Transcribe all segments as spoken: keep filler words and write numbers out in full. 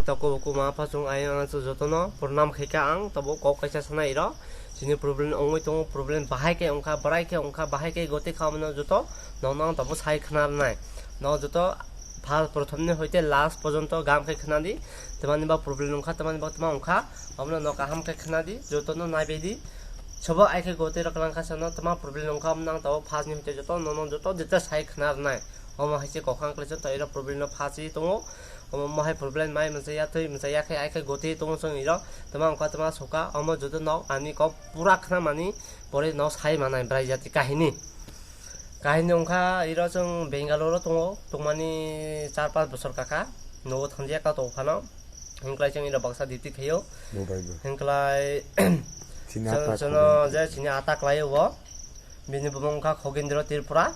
Toko buku ma pha chwng ayang ang jotono purnam khaikha ang, tabo kok kaisa sana iro. Chini problem ongwi tongo, problem bahai khe ongkha, bwrai khe ongkha, bahai khe goti kha mano joto, nono ang tabo sai khna rwnai. No joto pha prothomni hoite last porjonto gam khe khna di, tamani ba problem ongkha, tamani ba tma ongkha, omono no kaham khe khna di, jotono naibai di. Sobo ai khe goti rok lang kha sano tma problem ongkha, omono ang tabo phasni hoite joto nono joto jeta sai khna rwnai. Omo hai se kokhang khlai se to iro problem no phasi tongo. Omo mohai problem mai masa ya thwi masa ya khe ai khe goti tongo chwng iro. Tama ongkha tama soka omo joto nok ani kok pura khna mani pore nok sai manai bwrai jati kahini. Kahini ongkha iro chwng Bangalore o tongo, tongmani char panch bosor kaka. Nogo thangya ka to phano. Hingklai chwng iro baksa duty khayo. Bo bai bo. Hingklai Chini chwng ata chwngno khogin. Je chini ata khlaio bo. Bini bumung wngkha Khogendro Tripura,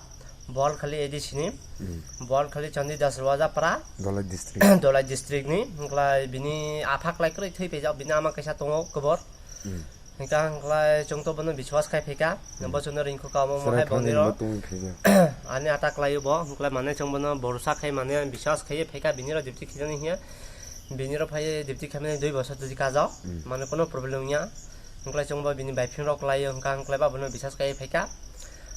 Boalkhali A D C ni, Hmm. Boalkhali Chandi Das Rwajapara, Dholai district. Dholai district ni, hingklai bini apha klai kwrwi thwi paijak, bini ama kaisa tongo kwbor. Hmm. Hingkha hingklai chwng to bono biswas khai phaikha, Hmm. Bo chwngno ringkhu ka omo Chwrai mohai khani bongni ro. Bo tongwi phaikha. Ani ata klaio bo, hingklai mane chwng bono borosa khai mane biswas khai phaikha, bini ro duty khijani hiya. Bini ro phai duty khaimani dui bosor twi kajak, Hmm. Mane kono problem wngya. Hingklai chwngbo bini bai phim rok lai hingkha hingklai ba bono biswas kai phaikha.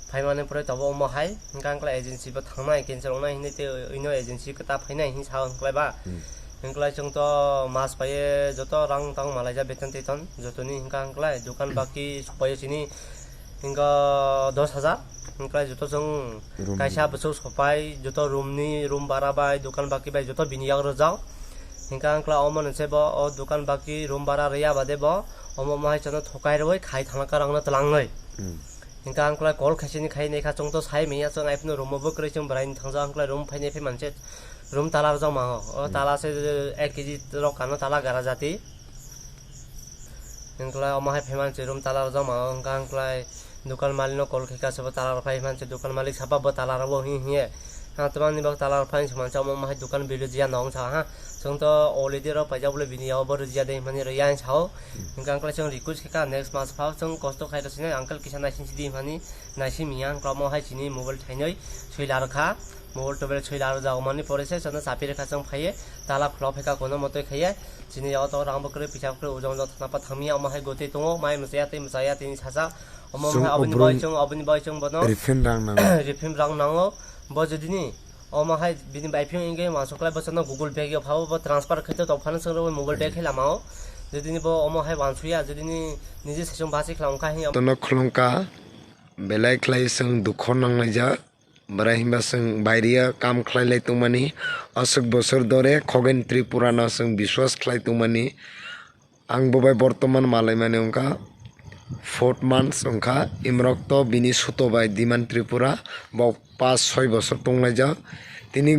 Phaimani pore tobo omo hai hingkha hingklai agency bo thangnai cancel wngnai hinwi tei ino agency kwta phainai hinwi sao hingklai ba. Hmm. Hingklai chwng to mas paiye joto rang tang malaijak beton teton jotoni hingkha hingklai dukan baki supaio chini hingkha dos hajar hingklai joto chwng Room kaisa ni. Bwswk supai joto room ni room bara bai dukan baki bai joto bini yak rwjak. Hingkha hingkla omo nungse bo o dukan baki room bara rwya bade bo omo mohai chwngno thokai rwui khai thangna karangno twlangwi. Hmm. Hingkha hingkla call khaisini khai naikha chwngto sai manya chwng aiphuno room o bo kwrwi chwng bwraini thangjak hingkla room phainai phai manse room tala rwjak ma o. O Hmm. Tala se ek kg rok kano tala gara jati. Hingkla omo hai phai manse room tala rwjak ma o hingkha hingkla dukan malik no call khaikha se bo tala rwphai manse dukan malik sapa bo tala rwbo hing hiye. Ha, twmani bak tala rwphai hinwi sima chamo, omo hai dukan belu jiya nong sa ha. Chwng to already rw paijak bole bini yago bo rwjiya de hinmani rwya hinwi sao. Hmm. Hingkha hingkha chwng request khe kha next mas phao chwng kosto khai rw sini uncle kisa naising sidi hinmani naising miya hingkha omo hai chini mobile thainwi swi la rwkha. Mobile tobel swi la rwjak mani pore se chwngno chapi rwkha chwng phaiye tala khulok phaikha kono motoi khaiye chini yago to rang bo kwrwi pisa kwrwi ujong jok thana pa thangmiya omo hai gotwi tongo mai mwchaya tei mwchaya tini sacha. Omo Chwng hai aboni obrong bai chwng aboni bai chwng bono rifin rang nango. Rifin rang nango. Bo jodi ni omo hai bini bai phiyong wngkhe uansuk khlai bo chwngno Google Pay o phabo bo transfer khai to tong phano chwng rwui mobile pay khai lama o. Jodi ni bo omo hai uansuya jodi ni niji saichung basi khwlai wngkha hini. Tono khulungkha belai khlai chwng dukho nanglaijak. Bwrai himba chwng bairiya kam khlai lai tongmani aswk bosor dore Khogen Tripura no chwng biswas khlai tongmani. Ang bo bai bortoman malaimani wngkha four months wngkha, imrok to bini suto bai Diman Tripura, bo pas soi bosor tonglaijak. Tini